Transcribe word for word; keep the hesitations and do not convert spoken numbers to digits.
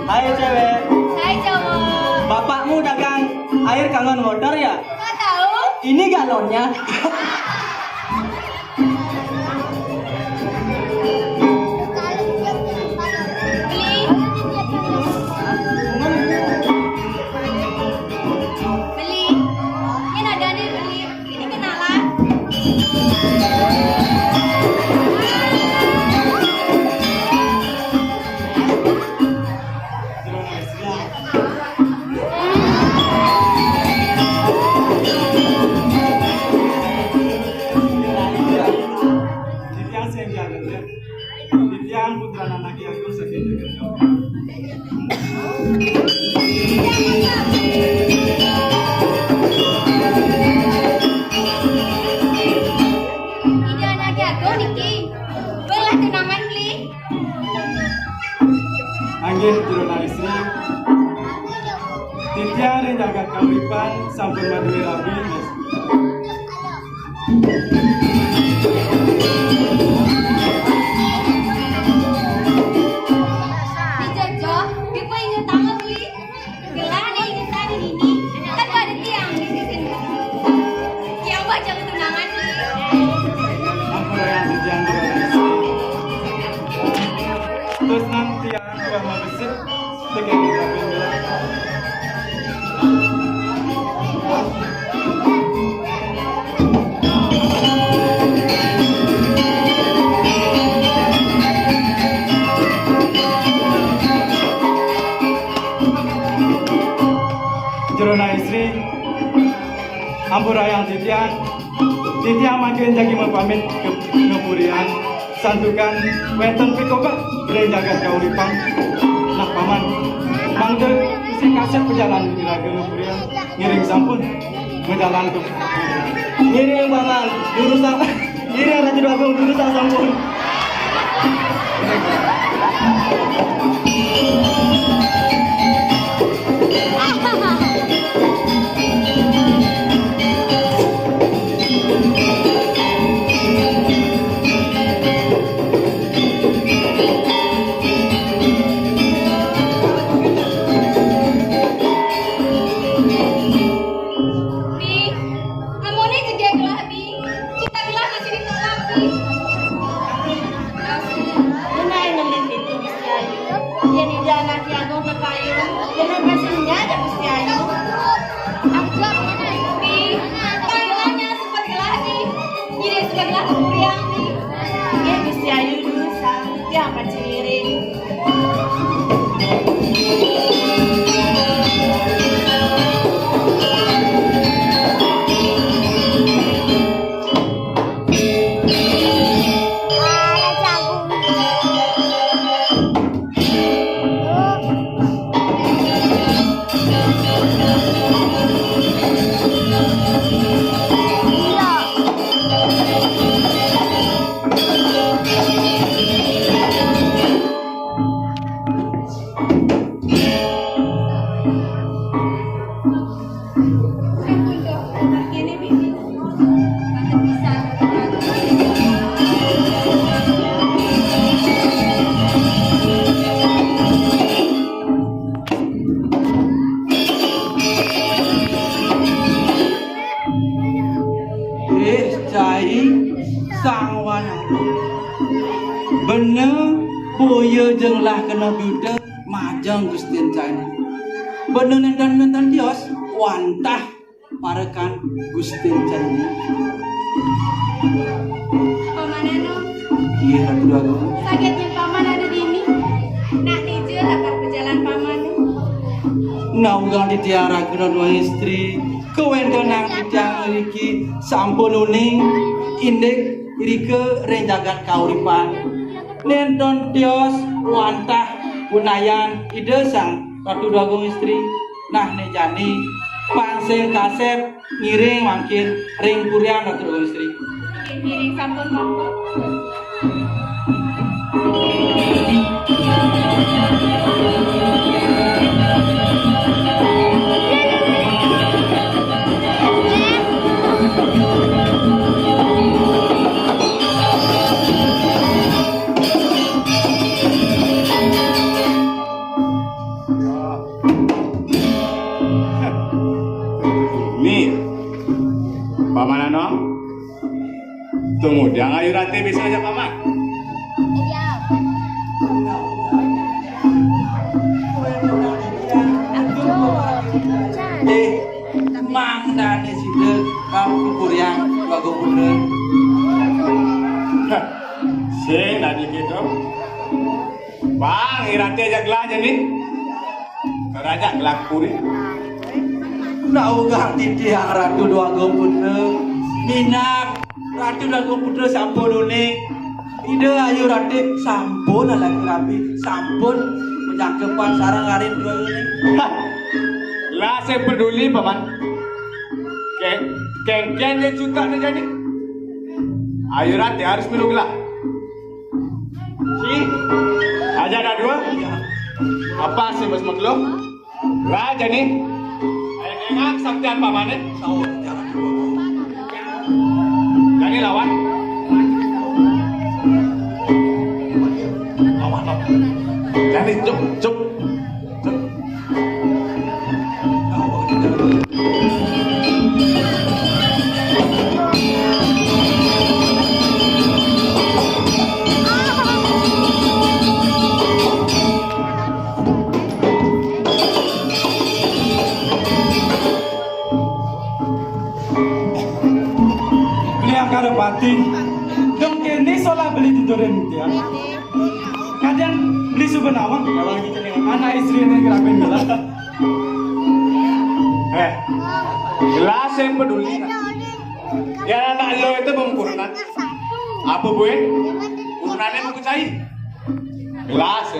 Hai cewek. Hai cowok. Bapakmu dagang air kangon motor ya? Kok tahu? Ini galonnya. Beli. Beli. Ini ada nih, beli. Ini kenalan. Titiang sing jaga, ya. Titiang putra anak Ki Agung saking Jagat Kauripan. Ida anak Ki Agung niki. Belah tunangan, beli. Inggih, Jero Istri. Titiang ring jagat Kauripan sampun madué rabi. Dijojoh, dipo inget tangga beli. Gelah nih inget tadi ini. Kan ada tiang di sini. Tiang bajang tunangan nih. Apa yang dijanjikan? Terus nanti yang Bama Besik. Jero Istri, ampurayang titiang, titiang mangkin jagi mapamit ka, ka purian. Santukan wénten pikobet ring jagat Kauripan. Nah, Paman, mangda sing kasép pajalan iraga ka purian. Ngiring sampun majalan ka. Ngiring, Paman, durusang, ngiring Ratu Déwa Agung, durusang sampun. Pi, amoné gedé gelah, Pi. Cita gelah masih ditolak, Pi. Benar ngeling itu, Gusti Ayu. Yén Ida anak Ki Agung kekayun, bener pasti nyaja Gusti Ayu. Pi, kayunannya suka gelah, Pi. Jadi suka gelah ke purian, Pi. Nggih, Gusti Ayu dulu, Sang. Ya, Pak Ciring. Ih, cai, Sang Wayang. Bener, boya jeng lah kena buta, majeng Gustin cai. Bener nénten-nénten tios, wantah parekan Gustin cai. Paman Anu. Iya, Ratu Déwa Agung. Saget nyén Paman ada dini. Nak nija latar pejalan Paman. Nah, ugal titiang raga Ratu Déwa Istri, kawéntenan titiang ngriki sampun uning indik irika ring jagat Kauripan. Nénten tios wantah unayan Ida Sang Ratu Déwa Agung Istri. Nah, né jani pang sing kasép ngiring mangkin ring purian Ratu Déwa Agung Istri. Ngiring sampun monggo. Tunggu, dia ayu rate bisa aja paman. Eh, mang dane sida kang kuriang bago putra. Sing tadi gitu. Bang, irate aja gelah aja nih. Karaja gelah kuri. Nak ugang titiang Ratu Dwaga Putra. Minab Ratu Dwaga Putra sampun uning. Ida Ayu Ratih sampun alaki rabi, sampun majangkepan sareng arin dua ini. Hah. Lah, saya peduli, Paman. Keng, kengken dia cutak dia jadi. Ayu Ratih harus milu gelah. Si, aja ada dua. Apa sih, Mas Maklo? Raja nih. Ayo, enak saktian pamane. Jadi lawan. Lawan apa? Jadi cuk, cuk, cuk. Beli angkara pati. Dong kene solah beli tuturin dia. Kadang beli suba nawang. Nawang iki jenenge anak istri ini kerapin gelas. Eh, gelas yang peduli. Ya anak lo itu belum kurenan. Apa, Bu? Kurenannya mau cai. Gelas.